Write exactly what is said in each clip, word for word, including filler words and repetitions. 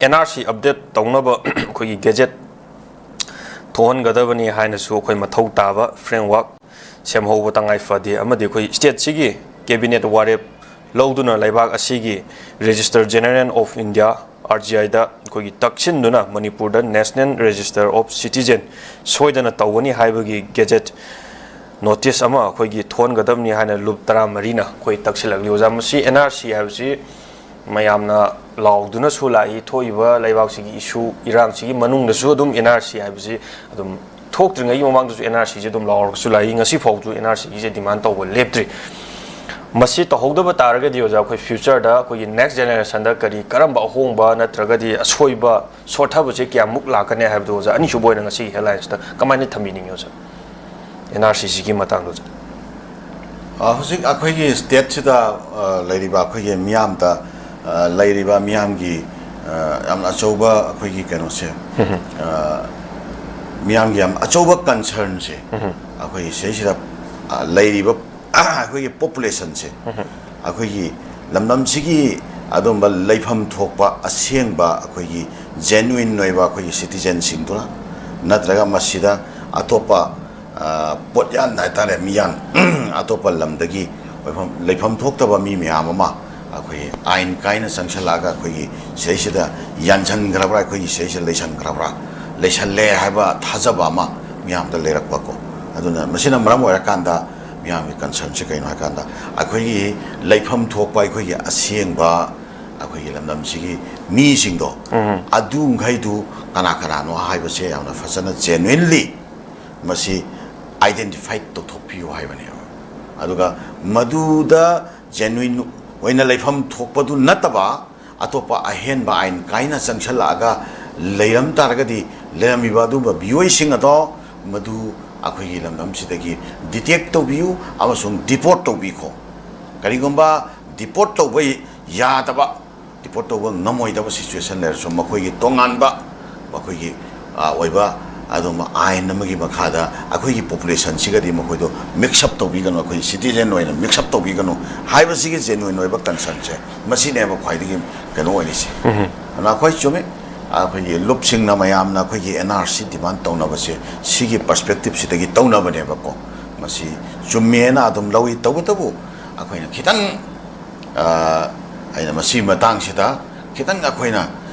And R ꯁꯤ update ꯇꯧꯅꯕ ꯑꯩꯈꯣꯏꯒꯤ ꯒꯦꯖꯦꯠ ꯊꯣꯛꯍꯟꯒꯗꯕꯅꯤ ꯍꯥꯏꯅꯁꯨ ꯑꯩꯈꯣꯏ ꯃꯊꯧ ꯇꯥꯕ ꯐ꯭ꯔꯦꯝꯋꯥꯔꯛ ꯁꯦꯝꯍꯧꯕ ꯇꯉꯥꯏ ꯐꯗꯦ, ꯑꯃꯗꯤ ꯑꯩꯈꯣꯏ ꯁ꯭ꯇꯦꯠꯁꯤꯒꯤ ꯀꯦꯕꯤꯅꯦꯠ ꯋꯥꯔꯦꯞ ꯂꯧꯗꯨꯅ ꯂꯩꯕꯥꯛ ꯑꯁꯤꯒꯤ Registrar General of India, R G ꯑꯥꯏꯗ ꯑꯩꯈꯣꯏꯒꯤ ꯇꯛꯁꯤꯟꯗꯨꯅ ꯃꯅꯤꯄꯨꯔꯗ National Register of Citizen ꯁꯣꯏꯗꯅ ꯇꯧꯒꯅꯤ ꯍꯥꯏꯕꯒꯤ ꯒꯦꯖꯦꯠ ꯅꯣꯇꯤꯁ ꯑꯃ ꯑꯩꯈꯣꯏꯒꯤ ꯊꯣꯛꯍꯟꯒꯗꯕꯅꯤ ꯍꯥꯏꯅ ꯂꯨꯞ ꯇꯔꯥꯃꯔꯤꯅ ꯑꯩꯈꯣꯏ ꯇꯛꯁꯤꯜꯂꯛꯂꯤ꯫ ꯑꯣꯖꯥ, ꯃꯁꯤ ꯑꯦꯟ ꯑꯥꯔ ꯁꯤ ꯍꯥꯏꯕꯁꯤ ꯃꯌꯥꯝꯅ ꯂꯥꯎꯗꯨꯅꯁꯨ ꯂꯥꯛꯏ, ꯊꯣꯛꯏꯕ ꯂꯩꯕꯥꯛꯁꯤꯒꯤ ꯏꯁꯨ ꯏꯔꯥꯡꯁꯤꯒꯤ ꯃꯅꯨꯡꯗꯁꯨ ꯑꯗꯨꯝ ꯑꯦꯟ ꯑꯥꯔ ꯁꯤ ꯍꯥꯏꯕꯁꯤ ꯑꯗꯨꯝ ꯊꯣꯛꯇ꯭ꯔꯤꯉꯩꯒꯤ ꯃꯃꯥꯡꯗꯁꯨ ꯑꯦꯟ ꯑꯥꯔ ꯁꯤꯁꯦ ꯑꯗꯨꯝ ꯂꯥꯎꯔꯒꯁꯨ ꯂꯥꯛꯏ, ꯉꯁꯤ ꯐꯥꯎꯁꯨ ꯑꯦꯟ ꯑꯥꯔ ꯁꯤꯒꯤꯁꯦ ꯗꯤꯃꯥꯟ ꯇꯧꯕ ꯂꯦꯞꯇ꯭ꯔꯤ꯫ ꯃꯁꯤ ꯇꯧꯍꯧꯗꯕ ꯇꯥꯔꯒꯗꯤ ꯑꯣꯖꯥ, ꯑꯩꯈꯣꯏ ꯐ꯭ꯌꯨꯆꯔꯗ ꯑꯩꯈꯣꯏꯒꯤ ꯅꯦꯛꯁ ꯖꯦꯅꯦꯔꯦꯁꯟꯗ ꯀꯔꯤ, ꯀꯔꯝꯕ ꯑꯍꯣꯡꯕ ꯅꯠꯇ꯭ꯔꯒꯗꯤ ꯑꯁꯣꯏꯕ ꯁꯣꯠꯊꯕꯁꯦ ꯀꯌꯥꯃꯨꯛ ꯂꯥꯛꯀꯅꯤ ꯍꯥꯏꯕꯗꯨ ꯑꯣꯖꯥ, ꯑꯅꯤꯁꯨꯕ ꯑꯣꯏꯅ ꯉꯁꯤꯒꯤ ꯍꯦꯗꯂꯥꯏꯟꯁꯇ ꯀꯃꯥꯏꯅ ꯊꯝꯕꯤꯅꯤꯡꯉꯤ ꯑꯣꯖꯥ, ꯑꯦꯟ ꯑꯥꯔ ꯁꯤꯁꯤꯒꯤ ꯃꯇꯥꯡꯗ ꯑꯣꯖꯥ? ꯑ, ꯍꯧꯖꯤꯛ ꯑꯩꯈꯣꯏꯒꯤ ꯁ꯭ꯇꯦꯠꯁꯤꯗ, ꯑ, ꯂꯩꯔꯤꯕ ꯑꯩꯈꯣꯏꯒꯤ ꯃꯤꯌꯥꯝꯗ, ꯑ, ꯂꯩꯔꯤꯕ ꯃꯤꯌꯥꯝꯒꯤ, ꯑ, ꯌꯥꯝꯅ ꯑꯆꯧꯕ ꯑꯩꯈꯣꯏꯒꯤ ꯀꯩꯅꯣꯁꯦ, ꯑ, ꯃꯤꯌꯥꯝꯒꯤ ꯌꯥꯝ ꯑꯆꯧꯕ ꯀꯟꯁꯔꯟꯁꯦ ꯑꯩꯈꯣꯏꯒꯤ ꯁꯤꯗꯩꯁꯤꯗ, ꯑ, ꯂꯩꯔꯤꯕ ꯑꯩꯈꯣꯏꯒꯤ ꯄꯣꯄꯨꯂꯦꯁꯟꯁꯦ, ꯑꯩꯈꯣꯏꯒꯤ ꯂꯝꯗꯝꯁꯤꯒꯤ ꯑꯗꯨꯝꯕ ꯂꯩꯐꯝ ꯊꯣꯛꯄ ꯑꯁꯦꯡꯕ ꯑꯩꯈꯣꯏꯒꯤ ꯖꯦꯅꯨꯏꯟ ꯑꯣꯏꯕ ꯑꯩꯈꯣꯏꯒꯤ ꯁꯤꯇꯤꯖꯦꯟꯁꯤꯡꯗꯨꯅ, ꯅꯠꯇ꯭ꯔꯒ ꯃꯁꯤꯗ ꯑꯇꯣꯞꯄ, ꯑ, ꯄꯣꯠꯌꯥꯟ ꯍꯥꯏꯇꯥꯔꯦ, ꯃꯤꯌꯥꯟ, ꯑꯇꯣꯞꯄ ꯂꯝꯗꯒꯤ ꯑꯣꯏꯐꯝ, ꯂꯩꯐꯝ ꯊꯣꯛꯇꯕ ꯃꯤ ꯃꯌꯥꯝ ꯑꯃ ꯑꯩꯈꯣꯏꯒꯤ ꯑꯥꯏꯟ ꯀꯥꯏꯅ ꯆꯪꯁꯜꯂꯛꯑꯒ ꯑꯩꯈꯣꯏꯒꯤ ꯁꯤꯗꯩꯁꯤꯗ ꯌꯥꯟꯁꯟꯈ꯭ꯔꯕ꯭ꯔꯥ, ꯑꯩꯈꯣꯏꯒꯤ ꯁꯤꯗꯩꯁꯤꯗ ꯂꯩꯁꯟꯈ꯭ꯔꯕ꯭ꯔꯥ, ꯂꯩꯁꯜꯂꯦ ꯍꯥꯏꯕ ꯊꯥꯖꯕ ꯑꯃ ꯃꯤꯌꯥꯝꯗ ꯂꯩꯔꯛꯄꯀꯣ꯫ ꯑꯗꯨꯅ ꯃꯁꯤꯅ ꯃꯔꯝ ꯑꯣꯏꯔꯀꯥꯟꯗ ꯃꯤꯌꯥꯝꯒꯤ ꯀꯟꯁꯔꯟꯁꯦ ꯀꯩꯅꯣ ꯍꯥꯏꯀꯥꯟꯗ, ꯑꯩꯈꯣꯏꯒꯤ ꯂꯩꯐꯝ ꯊꯣꯛꯄ ꯑꯩꯈꯣꯏꯒꯤ ꯑꯁꯦꯡꯕ ꯑꯩꯈꯣꯏꯒꯤ ꯂꯝꯗꯝꯁꯤꯒꯤ ꯃꯤꯁꯤꯡꯗꯣ, ꯑꯗꯨꯈꯩꯗꯨ ꯀꯅꯥ ꯀꯅꯥꯅꯣ ꯍꯥꯏꯕꯁꯦ ꯌꯥꯝꯅ ꯐꯖꯅ ꯖꯦꯅꯨꯏꯟꯂꯤ ꯃꯁꯤ ꯑꯥꯏꯗꯦꯟꯇꯤꯐꯥꯏ ꯇꯧꯊꯣꯛꯄꯤꯌꯨ ꯍꯥꯏꯕꯅꯦꯕ꯫ ꯑꯗꯨꯒ ꯃꯗꯨꯗ ꯖꯦꯅꯨꯏꯟ ꯑꯣꯏꯅ ꯂꯩꯐꯝ ꯊꯣꯛꯄꯗꯨ ꯅꯠꯇꯕ ꯑꯇꯣꯞꯄ ꯑꯍꯦꯟꯕ ꯑꯥꯏꯟ ꯀꯥꯏꯅ ꯆꯪꯁꯜꯂꯛꯑꯒ ꯂꯩꯔꯝ ꯇꯥꯔꯒꯗꯤ, ꯂꯩꯔꯝꯃꯤꯕ ꯑꯗꯨꯒꯨꯝꯕ ꯃꯤꯑꯣꯏꯁꯤꯡ ꯑꯗꯣ ꯃꯗꯨ ꯑꯩꯈꯣꯏꯒꯤ ꯂꯝꯗꯝꯁꯤꯗꯒꯤ ꯗꯤꯇꯦꯛ ꯇꯧꯕꯤꯌꯨ ꯑꯃꯁꯨꯡ ꯗꯤꯄꯣꯔꯠ ꯇꯧꯕꯤꯈꯣ꯫ ꯀꯔꯤꯒꯨꯝꯕ ꯗꯤꯄꯣꯔꯠ ꯇꯧꯕ ꯌꯥꯗꯕ, ꯗꯤꯄꯣꯔꯠ ꯇꯧꯕ ꯉꯝꯃꯣꯏꯗꯕ ꯁꯤꯆꯨꯋꯦꯁꯟ ꯂꯩꯔꯁꯨ ꯃꯈꯣꯏꯒꯤ ꯇꯣꯉꯥꯟꯕ ꯃꯈꯣꯏꯒꯤ, ꯑ, ꯑꯣꯏꯕ ꯑꯗꯨꯝꯕ ꯑꯥꯏꯟ ꯑꯃꯒꯤ ꯃꯈꯥꯗ ꯑꯩꯈꯣꯏꯒꯤ ꯄꯣꯄꯨꯂꯦꯁꯟꯁꯤꯒꯗꯤ ꯃꯈꯣꯏꯗꯣ ꯃꯤꯛꯁ ꯑꯞ ꯇꯧꯕꯤꯒꯅꯨ, ꯑꯩꯈꯣꯏ ꯁꯤꯇꯤꯖꯦꯟ ꯑꯣꯏꯅ ꯃꯤꯛꯁ ꯑꯞ ꯇꯧꯕꯤꯒꯅꯨ ꯍꯥꯏꯕꯁꯤꯒꯤ ꯖꯦꯅꯨꯏꯟ ꯑꯣꯏꯕ ꯀꯟꯁꯔꯟꯁꯦ ꯃꯁꯤꯅꯦꯕ ꯈ꯭ꯋꯥꯏꯗꯒꯤ ꯀꯩꯅꯣ ꯑꯣꯏꯔꯤꯁꯦ꯫ ꯑꯗꯨꯅ ꯑꯩꯈꯣꯏ ꯆꯨꯝꯃꯤ, ꯑꯩꯈꯣꯏꯒꯤ ꯂꯨꯞꯁꯤꯡꯅ ꯃꯌꯥꯝꯅ ꯑꯩꯈꯣꯏꯒꯤ ꯑꯦꯟ ꯑꯥꯔ ꯁꯤ ꯗꯤꯃꯥꯟ ꯇꯧꯅꯕꯁꯦ ꯁꯤꯒꯤ ꯄꯔꯁꯄꯦꯛꯇꯤꯞꯁꯤꯗꯒꯤ ꯇꯧꯅꯕꯅꯦꯕꯀꯣ꯫ ꯃꯁꯤ ꯆꯨꯝꯃꯦꯅ ꯑꯗꯨꯝ ꯂꯧꯏ꯫ ꯇꯧꯕꯇꯕꯨ ꯑꯩꯈꯣꯏꯅ ꯈꯤꯇꯪ, ꯑ, ꯑꯩꯅ ꯃꯁꯤꯒꯤ ꯃꯇꯥꯡꯁꯤꯗ ꯈꯤꯇꯪ ꯑꯩꯈꯣꯏꯅ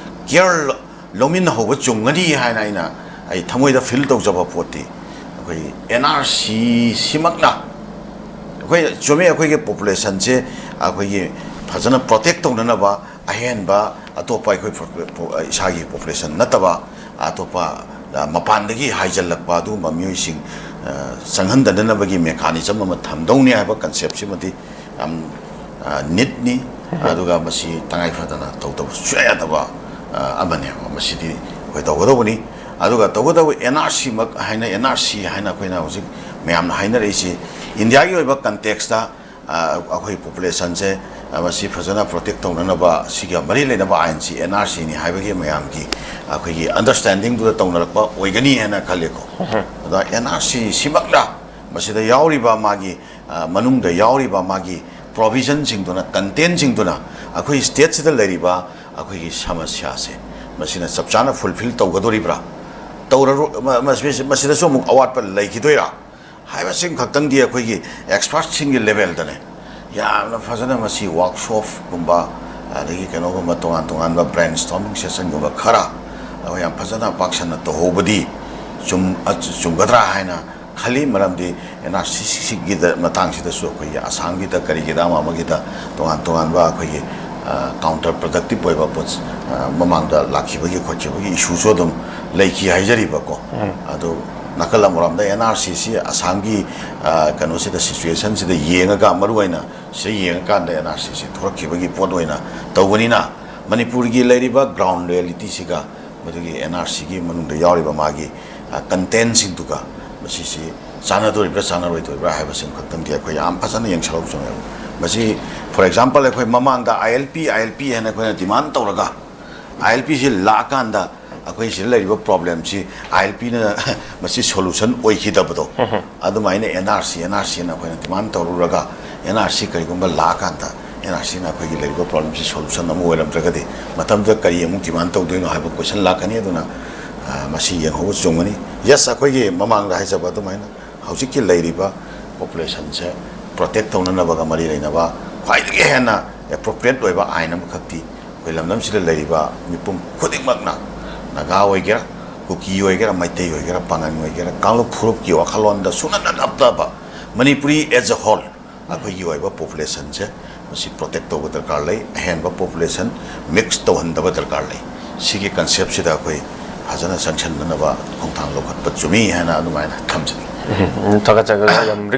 ꯀꯤꯌꯔ ꯂꯧꯃꯤꯟꯅꯍꯧꯕ ꯆꯨꯝꯒꯅꯤ ꯍꯥꯏꯅ ꯑꯩꯅ ꯑꯩ ꯊꯃꯣꯏꯗ ꯐꯤꯜ ꯇꯧꯖꯕ ꯄꯣꯠꯇꯤ ꯑꯩꯈꯣꯏ ꯑꯦꯟ ꯑꯥꯔ ꯁꯤ ꯁꯤꯃꯛꯅ ꯑꯩꯈꯣꯏ ꯆꯨꯝꯃꯤ, ꯑꯩꯈꯣꯏꯒꯤ ꯄꯣꯄꯨꯂꯦꯁꯟꯁꯦ ꯑꯩꯈꯣꯏꯒꯤ ꯐꯖꯅ ꯄ꯭ꯔꯣꯇꯦꯛ ꯇꯧꯅꯅꯕ ꯑꯍꯦꯟꯕ ꯑꯇꯣꯞꯄ ꯑꯩꯈꯣꯏ ꯄꯣ-, ꯄꯣ-, ꯏꯁꯥꯒꯤ ꯄꯣꯄꯨꯂꯦꯁꯟ ꯅꯠꯇꯕ ꯑꯇꯣꯞꯄ, ꯑ, ꯃꯄꯥꯟꯗꯒꯤ ꯍꯥꯏꯖꯤꯜꯂꯛꯄ ꯑꯗꯨꯒꯨꯝꯕ ꯃꯤꯑꯣꯏꯁꯤꯡ, ꯑ, ꯆꯪꯍꯟꯗꯅꯕꯒꯤ ꯃꯦꯀꯥꯅꯤꯖꯝ ꯑꯃ ꯊꯝꯗꯧꯅꯤ ꯍꯥꯏꯕ ꯀꯟꯁꯦꯞꯁꯤꯃꯗꯤ ꯌꯥꯝ, ꯑ, ꯅꯤꯠꯅꯤ꯫ ꯑꯗꯨꯒ ꯃꯁꯤ ꯇꯉꯥꯏ ꯐꯗꯅ ꯇꯧꯗꯕ ꯁꯨꯡꯌꯥ ꯌꯥꯗꯕ, ꯑ, ꯑꯃꯅꯦꯕ꯫ ꯃꯁꯤꯗꯤ ꯑꯩꯈꯣꯏ ꯇꯧꯒꯗꯧꯕꯅꯤ꯫ ꯑꯗꯨꯒ ꯇꯧꯒꯗꯧꯕ ꯑꯦꯟ ꯑꯥꯔ ꯁꯤꯃꯛ ꯍꯥꯏꯅ, ꯑꯦꯟ ꯑꯥꯔ ꯁꯤ ꯍꯥꯏꯅ ꯑꯩꯈꯣꯏꯅ ꯍꯧꯖꯤꯛ ꯃꯌꯥꯝꯅ ꯍꯥꯏꯅꯔꯛꯏꯁꯤ ꯏꯟꯗꯤꯌꯥꯒꯤ ꯑꯣꯏꯕ ꯀꯟꯇꯦꯛꯁꯇ, ꯑ, ꯑꯩꯈꯣꯏ ꯄꯣꯄꯨꯂꯦꯁꯟꯁꯦ, ꯑ, ꯃꯁꯤ ꯐꯖꯅ ꯄ꯭ꯔꯣꯇꯦꯛ ꯇꯧꯅꯅꯕ ꯁꯤꯒ ꯃꯔꯤ ꯂꯩꯅꯕ ꯑꯥꯏꯟꯁꯤ ꯑꯦꯟ ꯑꯥꯔ ꯁꯤꯅꯤ ꯍꯥꯏꯕꯒꯤ ꯃꯌꯥꯝꯒꯤ ꯑꯩꯈꯣꯏꯒꯤ ꯑꯟꯗꯔꯁꯇꯦꯟꯗꯤꯡꯗꯨꯗ ꯇꯧꯅꯔꯛꯄ ꯑꯣꯏꯒꯅꯤ ꯍꯥꯏꯅ ꯈꯜꯂꯤꯀꯣ꯫ ꯑꯗ ꯑꯦꯟ ꯑꯥꯔ ꯁꯤ ꯁꯤꯃꯛꯅ ꯃꯁꯤꯗ ꯌꯥꯎꯔꯤꯕ ꯃꯥꯒꯤ, ꯑ, ꯃꯅꯨꯡꯗ ꯌꯥꯎꯔꯤꯕ ꯃꯥꯒꯤ ꯄ꯭ꯔꯣꯚꯤꯖꯟꯁꯤꯡꯗꯨꯅ, ꯀꯟꯇꯦꯟꯁꯤꯡꯗꯨꯅ ꯑꯩꯈꯣꯏ ꯁ꯭ꯇꯦꯠꯁꯤꯗ ꯂꯩꯔꯤꯕ ꯑꯩꯈꯣꯏꯒꯤ ꯁꯃꯁ꯭ꯌꯥꯁꯦ ꯃꯁꯤꯅ ꯆꯞ ꯆꯥꯅ ꯐꯨꯜꯐꯤꯜ ꯇꯧꯒꯗꯣꯔꯤꯕ꯭ꯔꯥ? ꯇꯧꯔꯔꯣ-, ꯃ-, ꯃꯁꯤ-, ꯃꯁꯤꯗꯁꯨ ꯑꯃꯨꯛ ꯑꯋꯥꯠꯄ ꯂꯩꯈꯤꯗꯣꯏꯔꯥ? ꯍꯥꯏꯕꯁꯤꯡ ꯈꯛꯇꯪꯗꯤ ꯑꯩꯈꯣꯏꯒꯤ ꯑꯦꯛꯁꯄꯔꯠꯁꯤꯡꯒꯤ ꯂꯦꯚꯦꯜꯗꯅꯦ ꯌꯥꯝꯅ ꯐꯖꯅ ꯃꯁꯤ ꯋꯥꯔꯛꯁꯣꯞꯀꯨꯝꯕ, ꯑꯗꯒꯤ ꯀꯩꯅꯣꯒꯨꯝꯕ ꯇꯣꯉꯥꯟ ꯇꯣꯉꯥꯟꯕ ꯕ꯭ꯔꯦꯟ ꯁ꯭ꯇꯣꯔꯃꯤꯡ ꯁꯦꯁꯟꯒꯨꯝꯕ ꯈꯔ ꯑꯩꯈꯣꯏ ꯌꯥꯝ ꯐꯖꯅ ꯄꯥꯛꯁꯟꯅ ꯇꯧꯍꯧꯕꯗꯤ ꯆꯨꯝ-, ꯑ-, ꯆꯨꯝꯒꯗ꯭ꯔꯥ ꯍꯥꯏꯅ ꯈꯜꯂꯤ꯫ ꯃꯔꯝꯗꯤ ꯑꯦꯟ ꯑꯥꯔ ꯁꯤ ꯁꯤꯒꯤ ꯃꯇꯥꯡꯁꯤꯗꯁꯨ ꯑꯩꯈꯣꯏꯒꯤ ꯑꯁꯥꯝꯒꯤꯗ ꯀꯔꯤꯒꯤꯗ ꯑꯃ ꯑꯃꯒꯤꯗ ꯇꯣꯉꯥꯟ ꯇꯣꯉꯥꯟꯕ ꯑꯩꯈꯣꯏꯒꯤ, ꯑ, ꯀꯥꯎꯟꯇꯔ ꯄ꯭ꯔꯗꯛꯇꯤꯞ ꯑꯣꯏꯕ ꯄꯣꯠ, ꯑ, ꯃꯃꯥꯡꯗ ꯂꯥꯛꯈꯤꯕꯒꯤ ꯈꯣꯠꯈꯤꯕꯒꯤ ꯏꯁꯨꯁꯨ ꯑꯗꯨꯝ ꯂꯩꯈꯤ ꯍꯥꯏꯖꯔꯤꯕꯀꯣ꯫ ꯑꯗꯨ ꯅꯥꯀꯜ ꯑꯃꯔꯣꯝꯗ ꯑꯦꯟ ꯑꯥꯔ ꯁꯤꯁꯤ ꯑꯁꯥꯝꯒꯤ, ꯑ, ꯀꯩꯅꯣꯁꯤꯗ, ꯁꯤꯆꯨꯋꯦꯁꯟꯁꯤꯗ ꯌꯦꯡꯉꯒ, ꯃꯔꯨꯑꯣꯏꯅ ꯁꯤꯗ ꯌꯦꯡꯉꯀꯥꯟꯗ ꯑꯦꯟ ꯑꯥꯔ ꯁꯤꯁꯤ ꯊꯣꯔꯛꯈꯤꯕꯒꯤ ꯄꯣꯠ ꯑꯣꯏꯅ ꯇꯧꯕꯅꯤꯅ, ꯃꯅꯤꯄꯨꯔꯒꯤ ꯂꯩꯔꯤꯕ ꯒ꯭ꯔꯥꯎꯟ ꯔꯤꯌꯦꯂꯤꯇꯤꯁꯤꯒ ꯃꯗꯨꯒꯤ ꯑꯦꯟ ꯑꯥꯔ ꯁꯤꯒꯤ ꯃꯅꯨꯡꯗ ꯌꯥꯎꯔꯤꯕ ꯃꯥꯒꯤ, ꯑ, ꯀꯟꯇꯦꯟꯁꯤꯡꯗꯨꯒ ꯃꯁꯤꯁꯤ ꯆꯥꯟꯅꯗꯣꯔꯤꯕ꯭ꯔꯥ ꯆꯥꯟꯅꯔꯣꯏꯗꯣꯔꯤꯕ꯭ꯔꯥ ꯍꯥꯏꯕꯁꯤꯡ ꯈꯛꯇꯪꯗꯤ ꯑꯩꯈꯣꯏ ꯌꯥꯝ ꯐꯖꯅ ꯌꯦꯡꯁꯜꯍꯧꯕ ꯆꯪꯉꯦꯕ꯫ ꯃꯁꯤ, ꯐꯣꯔ ꯑꯦꯛꯖꯥꯝꯄꯜ, ꯑꯩꯈꯣꯏ ꯃꯃꯥꯡꯗ ꯑꯥꯏ ꯑꯦꯜ ꯄꯤ, ꯑꯥꯏ ꯑꯦꯜ ꯄꯤ ꯍꯥꯏꯅ ꯑꯩꯈꯣꯏꯅ ꯗꯤꯃꯥꯟ ꯇꯧꯔꯒ ꯑꯥꯏ ꯑꯦꯜ ꯄꯤꯁꯤ ꯂꯥꯛꯑꯀꯥꯟꯗ ꯑꯩꯈꯣꯏ ꯁꯤꯗ ꯂꯩꯔꯤꯕ ꯄ꯭ꯔꯣꯕ꯭ꯂꯦꯝꯁꯤ ꯑꯥꯏ ꯑꯦꯜ ꯄꯤꯅ ꯃꯁꯤ ꯁꯣꯂꯨꯁꯟ ꯑꯣꯏꯈꯤꯗꯕꯗꯣ, ꯑꯗꯨꯃꯥꯏꯅ N R C, N R C ꯑꯅ ꯑꯩꯈꯣꯏꯅ ꯗꯤꯃꯥꯟ ꯇꯧꯔꯨꯔꯒ, ꯑꯦꯟ ꯑꯥꯔ ꯁꯤ ꯀꯔꯤꯒꯨꯝꯕ ꯂꯥꯛꯑꯀꯥꯟꯗ ꯑꯦꯟ ꯑꯥꯔ ꯁꯤꯅ ꯑꯩꯈꯣꯏꯒꯤ ꯂꯩꯔꯤꯕ ꯄ꯭ꯔꯣꯕ꯭ꯂꯦꯝꯁꯤ ꯁꯣꯂꯨꯁꯟ ꯑꯃ ꯑꯣꯏꯔꯝꯗ꯭ꯔꯒꯗꯤ, ꯃꯇꯝꯗꯨꯗ ꯀꯔꯤ ꯑꯃꯨꯛ ꯗꯤꯃꯥꯟ ꯇꯧꯗꯣꯏꯅꯣ ꯍꯥꯏꯕ ꯀꯣꯏꯁꯟ ꯂꯥꯛꯀꯅꯤ꯫ ꯑꯗꯨꯅ, ꯑ, ꯃꯁꯤ ꯌꯦꯡꯍꯧꯕ ꯆꯨꯝꯒꯅꯤ꯫ ꯌꯦꯁ, ꯑꯩꯈꯣꯏꯒꯤ ꯃꯃꯥꯡꯗ ꯍꯥꯏꯖꯕ ꯑꯗꯨꯃꯥꯏꯅ ꯍꯧꯖꯤꯛꯀꯤ ꯂꯩꯔꯤꯕ ꯄꯣꯄꯨꯂꯦꯁꯟꯁꯦ ꯄ꯭ꯔꯣꯇꯦꯛ ꯇꯧꯅꯅꯕꯒ ꯃꯔꯤ ꯂꯩꯅꯕ ꯈ꯭ꯋꯥꯏꯗꯒꯤ ꯍꯦꯟꯅ ꯑꯦꯄ꯭ꯔꯣꯄ꯭ꯔꯤꯌꯦꯠ ꯑꯣꯏꯕ ꯑꯥꯏꯟ ꯑꯃꯈꯛꯇꯤ ꯑꯩꯈꯣꯏ ꯂꯝꯗꯝꯁꯤꯗ ꯂꯩꯔꯤꯕ ꯃꯤꯄꯨꯝ ꯈꯨꯗꯤꯡꯃꯛꯅ, ꯅꯥꯒꯥ ꯑꯣꯏꯒꯦꯔꯥ, ꯀꯨꯀꯤ ꯑꯣꯏꯒꯦꯔꯥ, ꯃꯩꯇꯩ ꯑꯣꯏꯒꯦꯔꯥ, ꯄꯥꯉꯟ ꯑꯣꯏꯒꯦꯔꯥ, ꯀꯥꯡꯂꯨꯞ ꯐꯨꯔꯨꯞꯀꯤ ꯋꯥꯈꯜꯂꯣꯟꯗ ꯁꯨꯡꯅꯠ ꯅꯠꯂꯛꯇꯕ ꯃꯅꯤꯄꯨꯔꯤ as a whole, ꯑꯩꯈꯣꯏꯒꯤ ꯑꯣꯏꯕ ꯄꯣꯄꯨꯂꯦꯁꯟꯁꯦ ꯃꯁꯤ ꯄ꯭ꯔꯣꯇꯦꯛ ꯇꯧꯕ ꯗꯔꯀꯥꯔ ꯂꯩ꯫ ꯑꯍꯦꯟꯕ ꯄꯣꯄꯨꯂꯦꯁꯟ ꯃꯤꯛꯁ ꯇꯧꯍꯟꯗꯕ ꯗꯔꯀꯥꯔ ꯂꯩ꯫ ꯁꯤꯒꯤ ꯀꯟꯁꯦꯞꯁꯤꯗ ꯑꯩꯈꯣꯏ ꯐꯖꯅ ꯆꯪꯁꯤꯟꯅꯅꯕ ꯈꯣꯡꯊꯥꯡ ꯂꯧꯈꯠꯄ ꯆꯨꯝꯃꯤ ꯍꯥꯏꯅ ꯑꯗꯨꯃꯥꯏꯅ ꯊꯝꯖꯅꯤꯡꯏ꯫ ꯎꯝ, ꯊꯥꯒꯠꯆꯒꯦ꯫ ꯌꯥꯝ